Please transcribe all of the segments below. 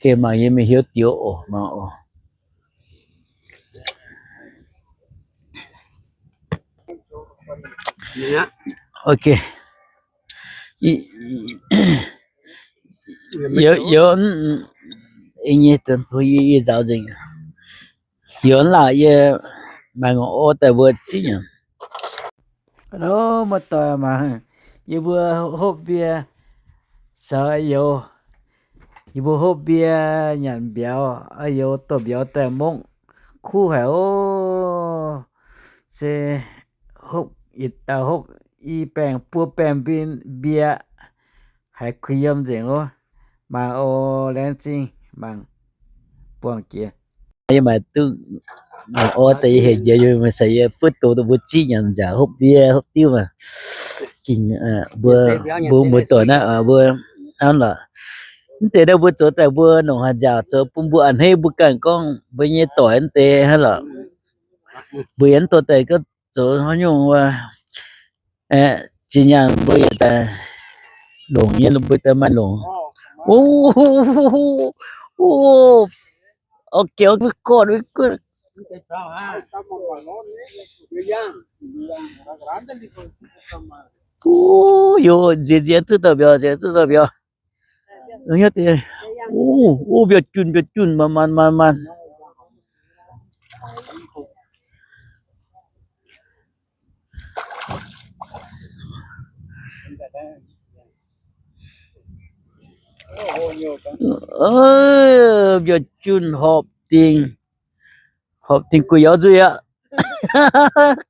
Okay, mangc yie mingh hiuv dioc oc, mangc oc. Okay. Youz, youz, yie nzaaux nzengc. Youz laauc yie mangc oix daaih mbuo zipv nyanc. Hello, muoz-doic mangc, yie mbuo hopv mbie caux youz. Yie mbuo hopv mbie nyanc mbiauz, youz dorh mbiauz daaih mongv kuv haic oc. Se hopv yietc dauh hopv i baengh buo baengh mbie, haiz kuh yiem nzengc oc. Mangc oc, laengz zingh mangc buangh jiex. Yie maaih duqv mangc oc, daaih yie heuc njiec yie maaih sai yie fu'doz dongh mbuo zipv nyanc nziaauc hopv mbie hopv diuv maah. Ging mbuo, mbuo muoz-doic naaiv mbuo hnamv lorqc. Mv deix naaiv mbuo zoux daaih mbuo nongc haaix nziaauc zoux bun mbuo a'hneiv mbuo ganh gorngv mbuo nyei doic mv deix hnangv lorqc. Mbuo yaac mv dorh daaih gorngv zoux haaix nyungc wuov. Zinh nyaanh mbuo yaac daaih longc nyei, mbuo daaih maaih longc. Okay, okay, good, good. Youz nziex nziex duqv dauh mbiauz, nziex duqv dauh mbiauz. Mbiauz junh, mbiauz junh, maanc maanc maanc maanc. Mbiauz junh horpc dingh, horpc dingh gu'nyuoz nzuih aqv.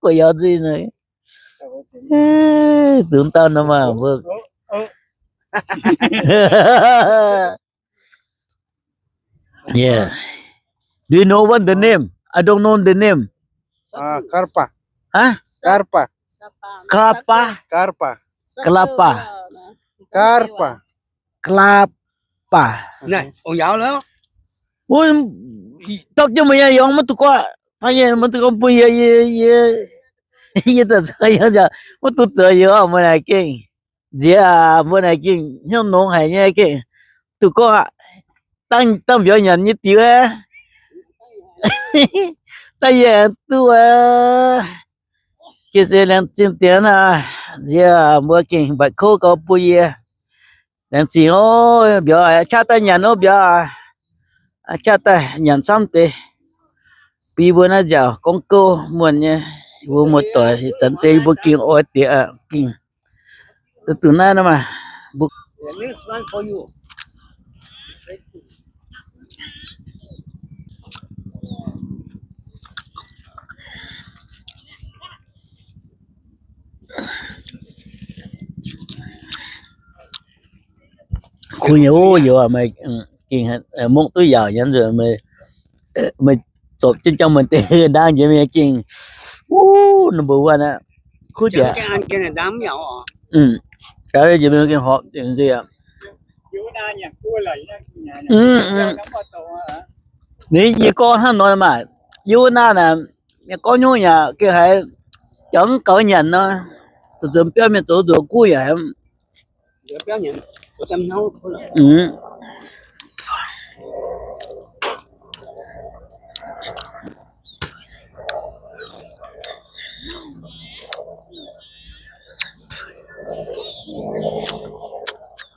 Gu'nyuoz nzuih naaic. Dungx dauh nor maah mbuo. Yeah. Do you know what the name? I don't know the name. Karpa. Huh? Karpa. Karpa. Karpa. Karpa. Karpa. Karpa. Naaiv, ong yaauz lorqc. Wuov, dorh jienv meih nyei yongz maiv duqv guatv. Taux yie maiv duqv gorngv bun yie, yie, yie, yie daaih maiv duqv zoux yie oc, mbuo naaic gengh nziex aac, mbuo naaic gengh hnyouv nongx haic nyei gengh. Duqv gorngv aqv, dangh, dangh mbiauz nyanc nyei diuh aqv. Dangh yie aengx duqv aqv. Gengh se laengz zingh diex naaic, nziex aac, mbuo gengh mbatc kouv gauh bun yie. Laengz zingh oc, mbiauz qaqv daaih nyanc oc, mbiauz qaqv daaih nyanc camv deix. Bun yie mbuo naaiv nziaauc gorngv gouv muonh nyei, yie mbuo muoz-doic zanc deix yie mbuo gengh oix diex aqv, gengh duqv naaiv nor maah. Kuv nyei, o, youz, meih gengh mungv duqv yaauc nyei nzuonx, meih zorpc jienv jangx meih deix ndaang njiec mingh gengh, o, number one aqv. Kuv jiex. Gengh horpc nzengc nzengc. Ninh yie gorngv hnangv nor maah, yie wuov naaiv naaic, gorngv nyungc yaac gengh haiz jangx mv gaux nyanc nor, zuqc nzuonx biauv mienh zoux nzuonx guv yaac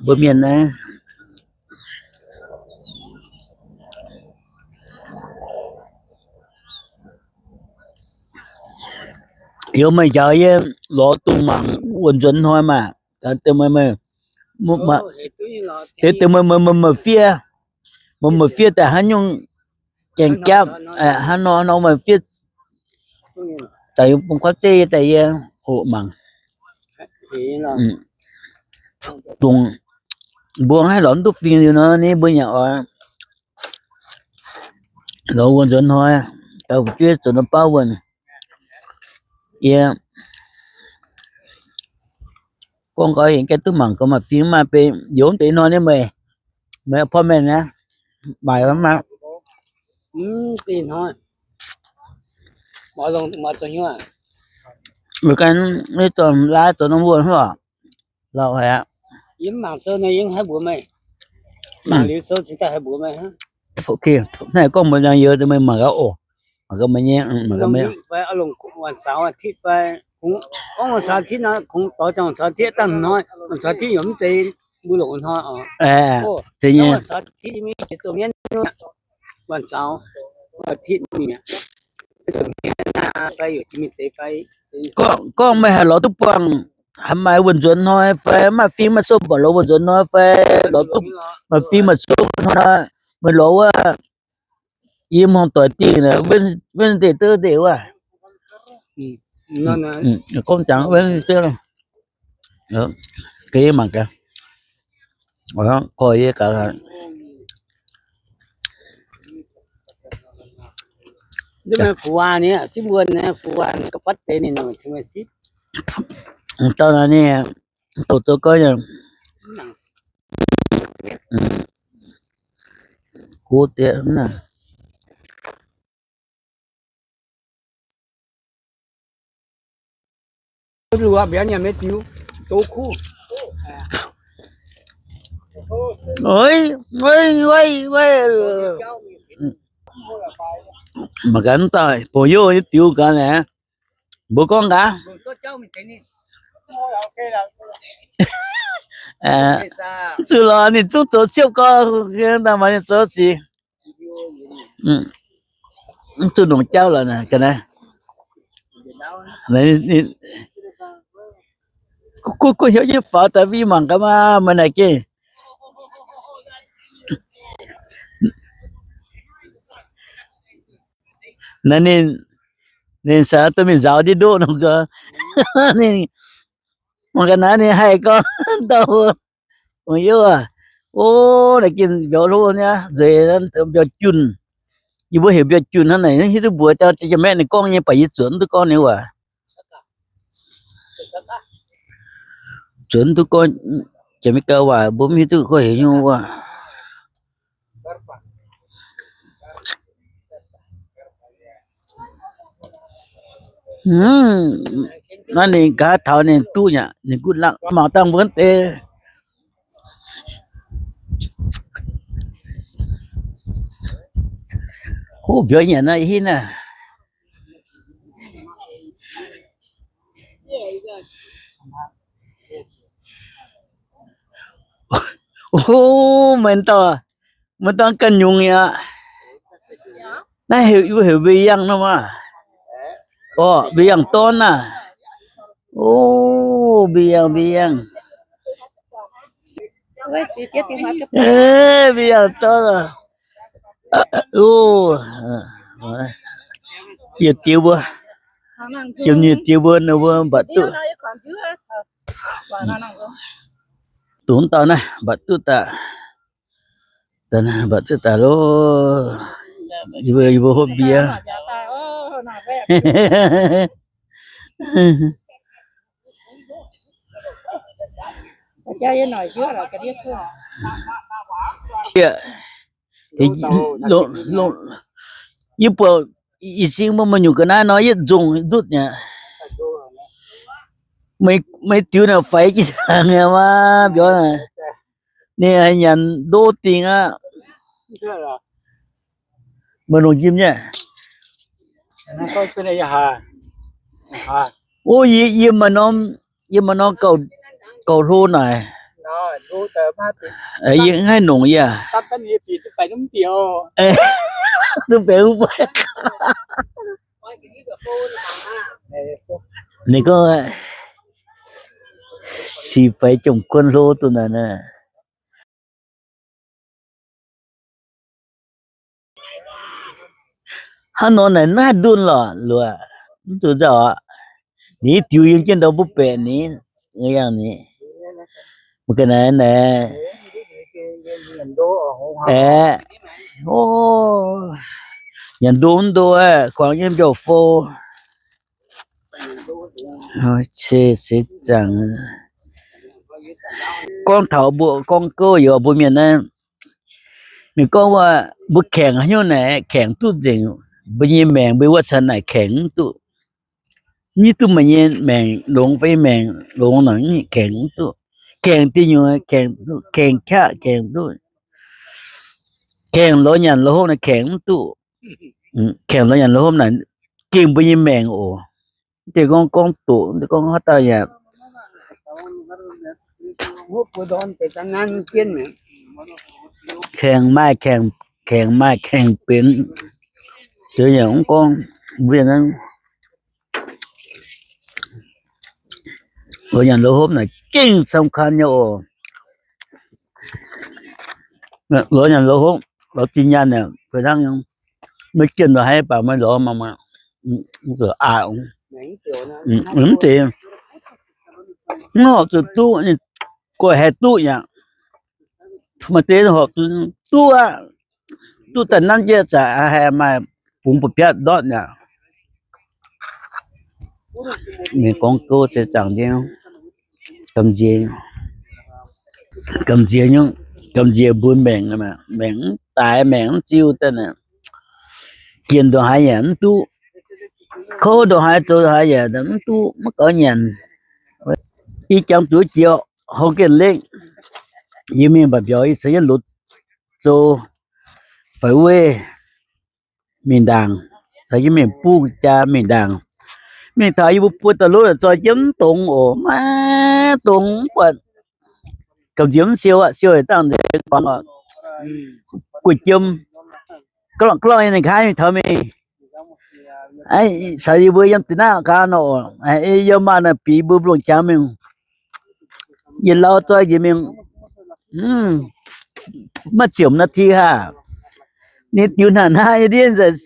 mbuo mienh naaiv youz meih njaaux yie lorz dungz mangc wuonh nzuonx hnoi maah. Deix meih meih, deix meih meih meih fiev, meih meih fiev daaih haaix nyungc gaengh japv, hnangv nor nor meih fiev daaih bung kuav zeiv yie daaih yie hoqc mangc. Dongh mbuo haih lorz mv duqv fing liuz nor, ninh mbuo yaac oix lorz wuonh nzuonx hnoi, gauh fu'jueiv zoux nor baav wuonh. Yie gorngv gau hec gaengh duqv mangc gau maaih fing maaih bei. Youz deix hnoi nyei meih, meih appointment aqv, maaic mv maaih. Meih ganh mv zorqv laav zoux norm wuonh haaix, lauh haic aqv. Mangc liuz sou cingx daaih haih mbuox meih. Naaiv gorngv mbuox nzangc-youz meih mangc gaax oc. Mangc gaax meih nyei, mangc gaax meih. Gorngv, gorngv meih haih lorz duqv buangh, haih maaih wuonh nzuonx hnoi fai maaih fing maaih sou mborqv lorz wuonh nzuonx hnoi fai lorz duqv maaih fing maaih sou hnoi, meih lorz wuov yie hmuangx doic dingh, Wednesday, Thursday wuov. Gorngv jangx Wednesday, ga'naaiv mangc gaax. Gorx yie gaax. Dauh naaiv ninh, douc zoux gau nyei. Gux diex naaiv. Mangc gaax, daaih bouc youh nyei diux gaax naaic. Mbuo gorngv gaax, zuqc lorz ninh zungv zoux siepv gorx, daaih maaih ninh zoux sic. Mv zuqc longc jauv lorqc naaic, ga'naaiv. Guv guv hnyouv jienv faaux daaih fih mangc gaax maah, meih naaic gengh. Naaiv ninh, ninh saax duqv mingh nzaaux ndiev ndoqv nor gau. Ninh mangc ga'naaiv ninh haih gorngv dauh mbuo, mbuo youh aac. O, naaic gengh mbiauz hlo nyei, nzueic mbiauz junh. Yie mbuo heuc mbiauz junh hnangv naaic, hiuv duqv mbuox jauv jiex maeqv ninh gorngv nyei, baac yie zuotc mv duqv gorngv ninh waac. Zuotc mv duqv gorngv jiex maiv gau waac, mbuo mv hiuv duqv gorngv heuc nyungc waac. Naaiv ninh nqa'haav taux ninh duqv nyei, ninh gunv lakv mangc dangh mbuo deix. Huv mbiauz nyanc naaiv hinv naaiv. O, meih dauh, meih dauh ganh nyungc aqv. Naaiv heuc, yie mbuo heuc mbiauz yangh nor maah. Orqc, mbiauz yangh dorn naah. O, mbiauz yangh, mbiauz yangh. Mbiauz yangh dorn. O, yietc diuh mbuo, jiem yietc diuh mbuo, ninh mbuo mbatc duqv. Dungx dauh naaiv mbatc duqv daaih. Mbatc duqv daaih loh. Yie mbuo, yie mbuo hopv mbie. Yie buatc i sing mbuo maaih nyungc ga'naaiv nor, yietv nzungh ndutv nyei. Meih diux naaic faix jiex dangh nyei maah, mbiauz naaic. Ninh haih nyanc ndo dingc aqv. Meih longc njimv nyei. O, yie, yie maaih norm, yie maaih norm gauh hlo naaic. Yie mv haih longc yie. Duqv benx wuov. Ninh gorngv sic faix jomc kuon hlo duqv naaic. Hnangv nor naaic naaiv ndunh lorqc, luoqc mv zuqc nzauh aqv. Ninh diux yiem jienv ndau mbuo baeqc ninh, yangh ninh. Mv ga'naaiv naaic. Aeqv, o, nyanc ndo mv ndo aeqv, kuangx nyei mbiauz-fou. Ceix seix zaangc. Gorngv taux mbuo gorngv gouv yaac mbuo mienh naaiv, ninh gorngv wuov mbuo kaengx haaix nyungc naaic kaengx duqv nzengc. Mbuo nyei maengc mbuo wuov caux naaic kaengx mv duqv. Mv duqv meih nyei maengc longx fai maengc longx nor kaengx mv duqv. Kaengx diuh nyuoz kaengx duqv, kaengx qaqv kaengx duqv. Kaengx lorz nyanc lorz hopv naaic kaengx mv duqv. Kaengx lorz nyanc lorz hopv naaic gengh mbuo nyei maengc oc. Mv zeiz gorngv gorngv doqc, mv zeiz gorngv haaix dauh yaac. Kaengx maaih kaengx, kaengx maaih kaengx benx. Yaac mv gorngv mbuo lorz nyanc lorz hopv naaic gengh สำคัญ nyei oc. Lorz nyanc lorz hopv, lorz zinh nyaanh naaic, feix hnangv maiv jienh lorz haaix baac maaih lorz maah, mv zeiz, mv horpc zuqc duqv, ninh guaih haih duqv yaac maaih deix horpc zuqc duqv aqv. Duqv daaih nanv jienv zaqc haih maaih bungx buoz-biatv ndortv yaac. Mienh gorngv gouv se zaangc ndiev, gamh nziex, gamh nziex nyungc, gamh nziex mbuo maengc, maengc mv daic, maengc mv ziu daaih naaic, jienh ndongc haaix yaac mv duqv, kouv ndongc haaix zoux ndongc haaix yaac mv duqv, maiv gaux nyanc. Ih jangx zuqc jiex Hokkien Lake, yie mingh mbaac mbiauz, yie caux yie lorz zoux faix weih mingh ndaangc, caux yie mingh buv jaa mingh ndaangc. Mingh taux yie mbuo buo dauh lov zoih jiem mv dongz oc, maiv dongz mv buatc. Gamh nziex mv siou aqv, siou dangh nzengc guangc oc. Gu'jiem, ga'lorngh ga'lorngh nyei ninh kaav mingh taux mingh. Caux yie mbuo yiem deix naaiv gaax nor oc, yiem maah naaic bieqc mbuo mbu'ndongx jangx mingh. Yietc lauh zoih njiec mingh, maiv ziepc นาที haav. Ninh diux hnangv naaiv nyei ndiev nzengc,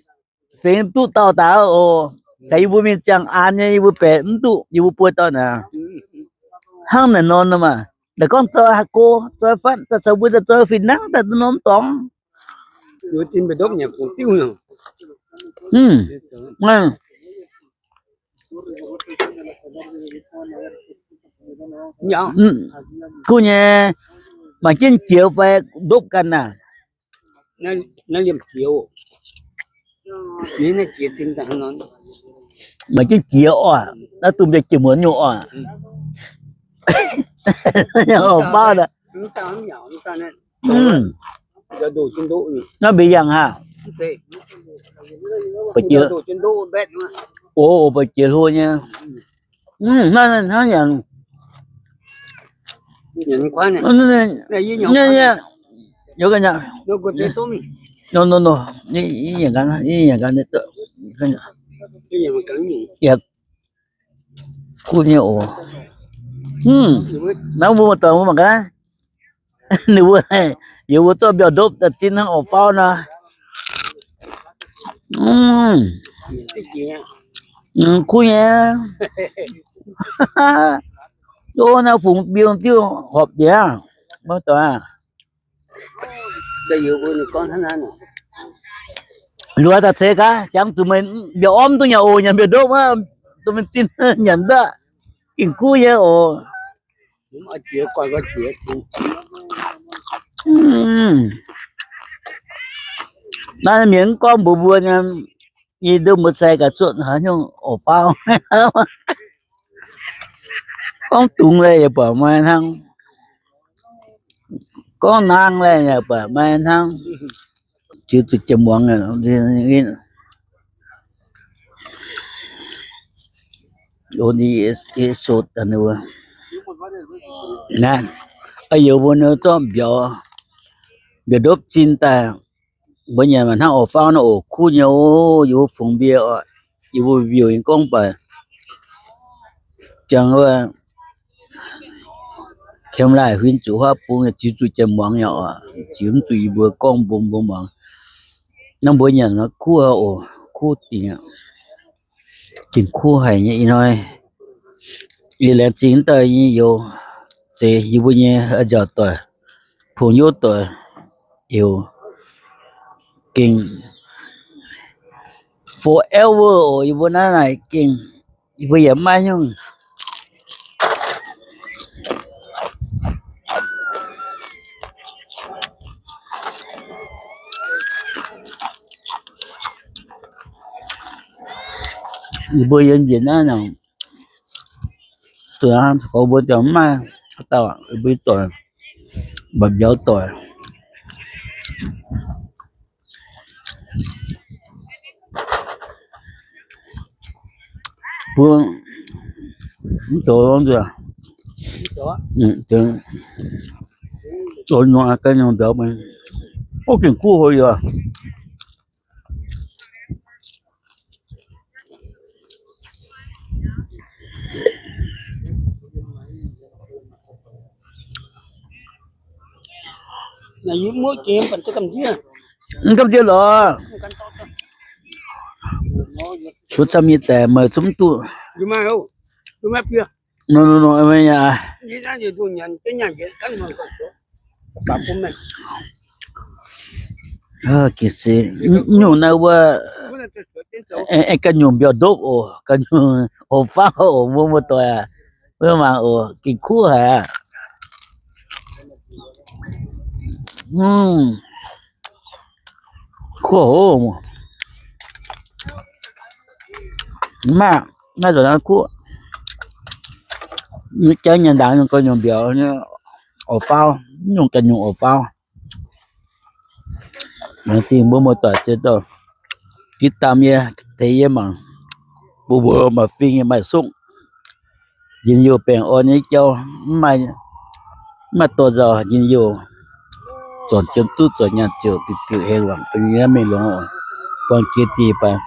fingx duqv dauh daaih oc. Caux yie mbuo mingh ziangh aan nyei, yie mbuo baeqc mv duqv, yie mbuo buo dauh naaic. Hnangv naaic nor nor maah, naaic gorngv zoih haaix go, zoih fatv daaih caux mbuo daaih zoih fih hnangv daaih norm dorngx. Kuv nyei, mangc jienv jiex fai ndopv ganh naaic. Mangc jienv jiex oc, naaiv dongh mbuo jiex muonz nyungc oc. Baav naaiv mbuo yangh haah? Oc, oc, mbuo jiex hlo nyei. Naaiv hnangv yangh. Kuv nyei oc. Naaiv mbuo muoz-doic mbuo mangc gaax, ninh mbuo, yie mbuo zorqv mbiauz-ndopv daaih zinh hnangv orqc faauv nor. Kuv nyei. Ov, naaiv fungx mbiungc diuh horpc jiex aqv. Muoz-doic aac, luoqc daaih ceix gaax, jangx zuqc meih mbiauz-orv duqv nyanc oc, nyanc mbiauz-ndopv aqv, duqv meih zinh nyanc ndaqv, gengh kuv nyei oc. Naaiv mienh mv gorngv mbuox mbuo nyei, yie nduov mbuo sai gaax zuotc haaix nyungc orqc faauv. Gorngv dungz laeh yaac buatc maaih hnangv, gorngv naang laeh yaac buatc maaih hnangv. Ziux zuqc jiex muangx. Naaiv, yie mbuo nor zorqv mbiauz, mbiauz-ndopv zinh daaih, mbuo nyanc maaih hnangv orqc faauv nor oc, kuv nyei oc. Yie mbuo fungx mbuo, yie mbuo mbiouh nyei gorngv baac, jangx wuov camera huin zuqc huaav bung, ziux zuqc jiex muangx nyei oc, ziux mv zuqc yie mbuo gorngv bun mbuo muangx. Naaiv mbuo nyanc nor kuv oc, kuv dingc aqv. Gengh kuv haic nyei ih hnoi. Yie laengz zingh wuov dauh nyei youz, zeiz yie mbuo nyei a'nziaauc doic, pong youv doic, youz gengh forever oc. Yie mbuo naaiv naaic gengh, yie mbuo yaac maiv nyungc. Yie mbuo yiem njiec naaiv nor, mbuo ziouc mv maaih haaix dauh, mbuo doic, mba'biauz doic. Bun mv zoux nzuonx, zoux nyuoz ganh nyungc mbiauz, o, gengh kuv hlo yaac. Mv gamh nziex lorqc. Mbuo camv nyei daaih meih zungv duqv. Nyungc naaiv wuov, ga'nyungc mbiauz ndopv oc, ga'nyungc oc, faauv oc, mbuo muoz-doic aac, mbuo mangc oc, gengh kuv haic aqv. Kuv oc. Mv maaih, mv maaih nzunc naaiv kuv. Jangv nyanc ndaangc nyungc ga'nyungc mbiauz, oc faauv, nyungc ga'nyungc oc faauv. Laengz zingh mbuo muoz-doic ziex dauh, jitv daam yie, tengx yie mangc, mbuo mbuo maaih fing maaih sukv, njien-youh baengh orn nyei jauv, mv maaih dorh nzauh njien-youh, zornc jiem duqv zornc nyaanh ziouc diuc diuc heng wangc bun yie mingh longx oc. Buangh jiex dieh baac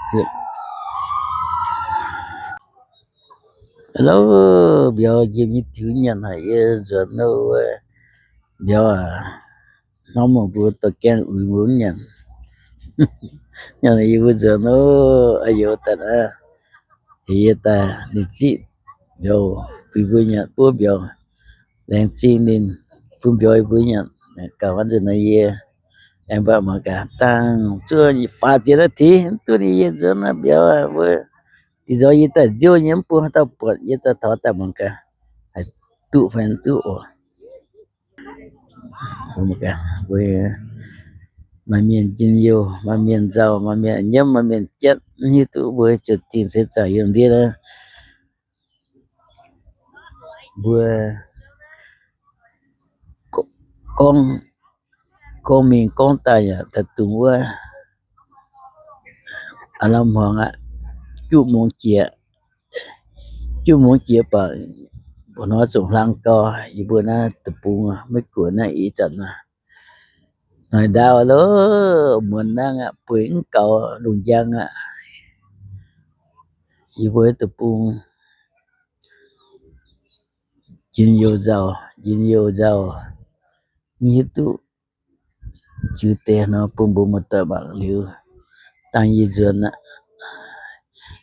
Hello, mbiauz, yie nyei tiux nyanc haic, yie nzuonx wuov, mbiauz aac, hnamv meih mbuo dorh gaengh uix mbuo nyanc. Nyanc yie mbuo nzuonx wuov, a'youz daaih aqv, heuc yie daaih ninh ziqv mbiauz bun mbuo nyanc, buov mbiauz. Laengz zingh ninh bun mbiauz yie mbuo nyanc. Gauh wuov nzunc naaiv yie aengx mbuo mangc gaax, dangh zuov faaux ziex naaiv tih mv duqv, ninh yie nzuonx naaiv mbiauz wuov, dinh nzorng yie daaih nziouv nyei mv bung haaix dauh buatc, yie daaih taux daaih mangc gaax, haih duqv fai mv duqv oc. Maaih mienh njien-youh, maaih mienh nzauh, maaih mienh nyiemv, maaih mienh jatv, mv hiuv duqv mbuo ziouc dingh se zangc yiem ndiev naaiv. Mbuo gorngv, gorngv mingh gorngv daaih yaac daaih dungx wuov, aav lamh hmuangx aqv, juqv mungz jiex, juqv mungz jiex baac mbuo hnoi zungv hlang gau, yie mbuo naaiv deic-bung maiv guoqv naaiv ih zanc naaiv. Hnoi ndaauv loh, muonz nangv aqv, bueix mv gaux lungh njang aqv. Yie mbuo deic-bung njien-youh nzauh, njien-youh nzauh, mv hiuv duqv ziux deix nor bun mbuo muoz-doic mangc liuz, dangh yie nzuonx aqv.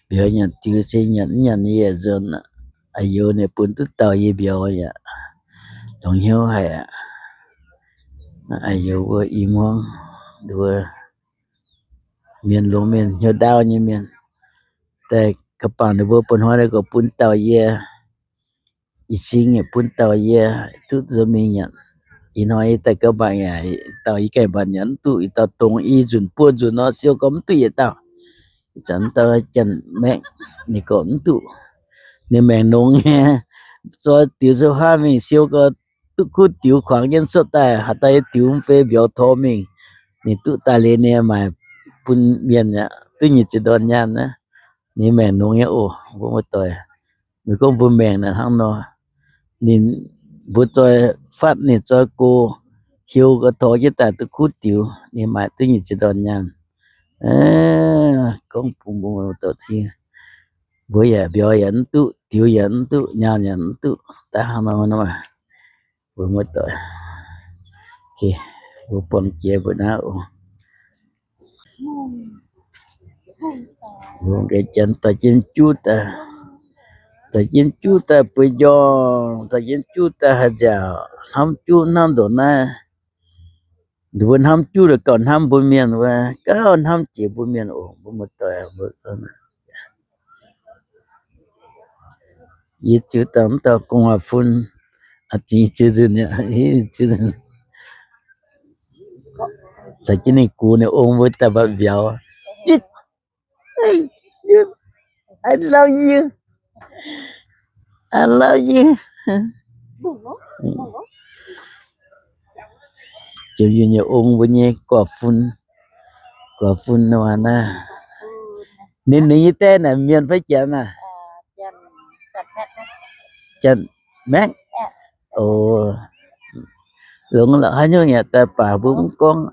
Mbiauz nyanc diux se nyanc mv nyanc yie yaac nzuonx aqv. A'youz ninh bun duqv dauh yie mbiauz yaac longx hnyouv haic aqv. A'youz mbuo i hmuangv, mbuo mienh longx mienh hnyouv ndaauv nyei mienh, daaih ga'bangc ninh mbuo bun hnoi ninh gorqv bun dauh yie, i cing yaac bun dauh yie, duqv nzuonx mingh nyanc. Ih hnoi yie daaih ga'bangc yaac dauh yie gaengh mbatc nyanc mv duqv, yietc dauh dongz i nzunc buo nzunc nor siou gorngv mv duqv yietc dauh. Ih zanc dauh janx-maengx ninh gorngv mv duqv, ninh maengc nongx nyei, zoi diux sou haav mingh siou gorngv duqv kuv diux kuangx jienv cuotv daaih, haaix dauh nyei diux mv fei mbiauz tor mingh, ninh duqv daaih liuz ninh maaic bun mienh aqv, duqv nyic ziepc ndorn nyaanh aqv. Ninh maengc nongx nyei oc, mbuo muoz-doic. Meih gorngv mbuo maengc naaic hnangv nor, ninh mbuo zoi fatv ninh zoi go, hiu gau tor jienv daaih duqv kuv diux, ninh maaic duqv nyic ziepc ndorn nyaanh. Gorngv bun mbuo muoz-doic, mbuo yaac mbiauz yaac mv duqv, diux yaac mv duqv, nyaanh yaac mv duqv, daaih hnangv nor nor maah. Mbuo muoz-doic, mbuo buangh jiex mbuo naaiv oc. Mbuo ganh janx dorh jienv juv daaih, dorh jienv juv daaih bueix njorngh, dorh jienv juv daaih haih nziaauc, hnamv juv hnamv ndongc naaiv. Mbuo hnamv juv daaih gauh hnamv mbuo mienh wuov, gauh hnamv jiex mbuo mienh oc, mbuo muoz-doic. Yie ziux daaih mv dauh gu'nguaaz-fun, zingx ziux nzunc, caux jienv ninh gux ninh ong mbuo daaih mbatc mbiauz. I love you. I love you. Ziux nzunc nyei ong mbuo nyei gu'nguaaz-fun, gu'nguaaz-fun nor naaiv. Ninh, ninh nyei die naaic mienh fai janx aac? Janx-Maengx. O, longx lorqc, haaix nyungc yaac daaih baac mbuo mv gorngv.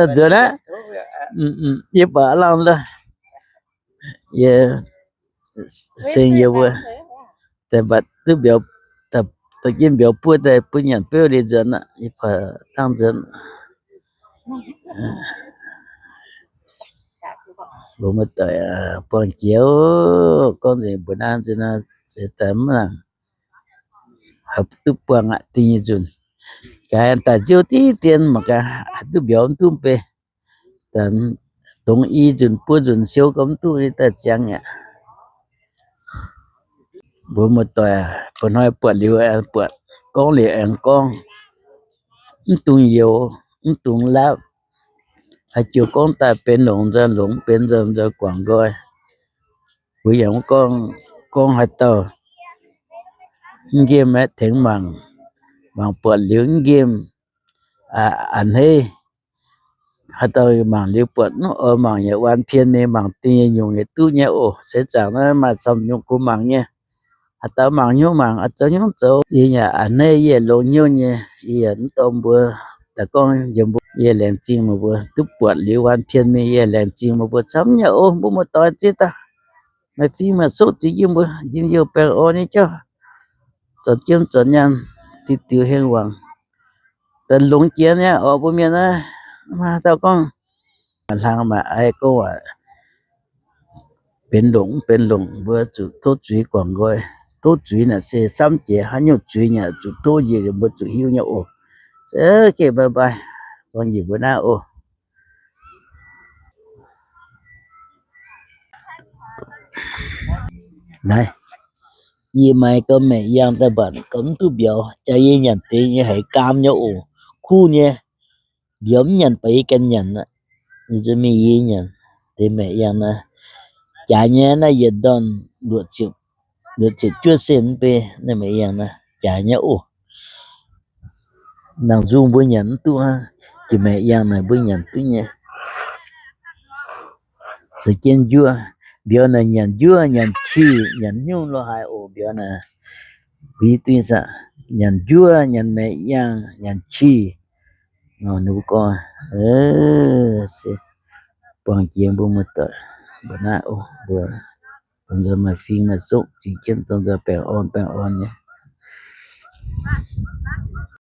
Nzuonx aqv. Yie baac langh lo, yie seng yie mbuo daaih mbatc duqv mbiauz, daaih jienv mbiauz buov daaih bun nyanc beuv liuz nzuonx aqv. Yie baac dangh nzuonx. Mbuo muoz-doic buangh jiex oc. Gorngv nzengc mbuo naaiv nzunc naaiv zeix daaih mv nangc, haih duqv buangh aqv. Dingh nyei nzunc, gaax daaih nziouv diqv dien mangc gaax, haih duqv mbiauz mv duqv mv bei. Dongh i nzunc buo nzunc siou gau mv duqv, daaih ziangx aqv. Mbuo muoz-doic, ba'hnoi buatc liuz aengx buatc, gorngv liuz aengx gorngv, mv dungx youx, mv dungx laapv. Haaix joux gorngv daaih benx longc nzoih longc, benx nzoih nzoih guangc nqoi. Mbuo yaac mv gorngv, gorngv haaix dauh mv nqemh aeqv, tengx mangc, mangc buatc liuz mv nqemh, a'hneiv. Haaix dauh mangc liuz buatc mv oix mangc yaac waan pien mingh, mangc dingh nyei nyungc yaac duqv nyei oc. Seix zaangc naaiv maaih camv nyungc kungx mangc nyei. Haaix dauh mangc hnyouv mangc, zoux hnyouv zoux. Yie yaac a'hneiv, yie longx hnyouv nyei, yie yaac mv dorh mbuo daaih gorngv njiec mbuo. Yie laengz zingh meih mbuo duqv buatc liuz waan pien mingh, yie laengz zingh meih mbuo camv nyei oc. Mbuo muoz-doic ziex dauh, maaih fing maaih soqv zuiz yie mbuo njien-youh baengh orn nyei jauv, zorc jiem zorc nyaanh, diuh diuh heng wangc. Daaih longx jiex nyei oc mbuo mienh naaiv. Maaih dauh gorngv, maaih hlang maaih aiv gorngv waac, benx longc mv benx longc, mbuo zuqc tov zuiz guangc nqoi. Tov zuiz naaic se camv jiex, haaix nyungc zuiz yaac zuqc tov njiec, mbuo zuqc hiuv nyei oc. Se gengh bye bye, gorngv njiec mbuo naaiv oc. Naaiv, yie maaih gauh maeqc yangh daaih mbatc gauh mv duqv mbiauz, jaax yie nyanc deix nyei haiz gaam nyei oc, kuv nyei. Mbiauz mv nyanc baac yie ganh nyanc aqv. Yie zuqc mingh yie nyanc deix maeqc yangh naaiv. Jaax nyei naaiv yietc ndorn luoqc ziepc juov cent mv bei, naaiv maeqc yangh naaiv jaax nyei oc. Nangc nzung mbuo nyanc mv duqv hnangv, jiex maeqc yangh naaic mbuo nyanc duqv nyei. Caux jienv njuov, mbiauz naaic nyanc njuov, nyanc qiex, nyanc hnyouv lo haaix oc. Mbiauz naaic, mbuo duqv nyei saah, nyanc njuov, nyanc maeqc yangh, nyanc qiex. Nor ninh mbuo gorngv, se buangh jiex mbuo muoz-doic mbuo naaiv oc. Mbuo dongh nzoih maaih fing maaih soqv, zingh jienv dongh nzoih baengh orn baengh orn nyei.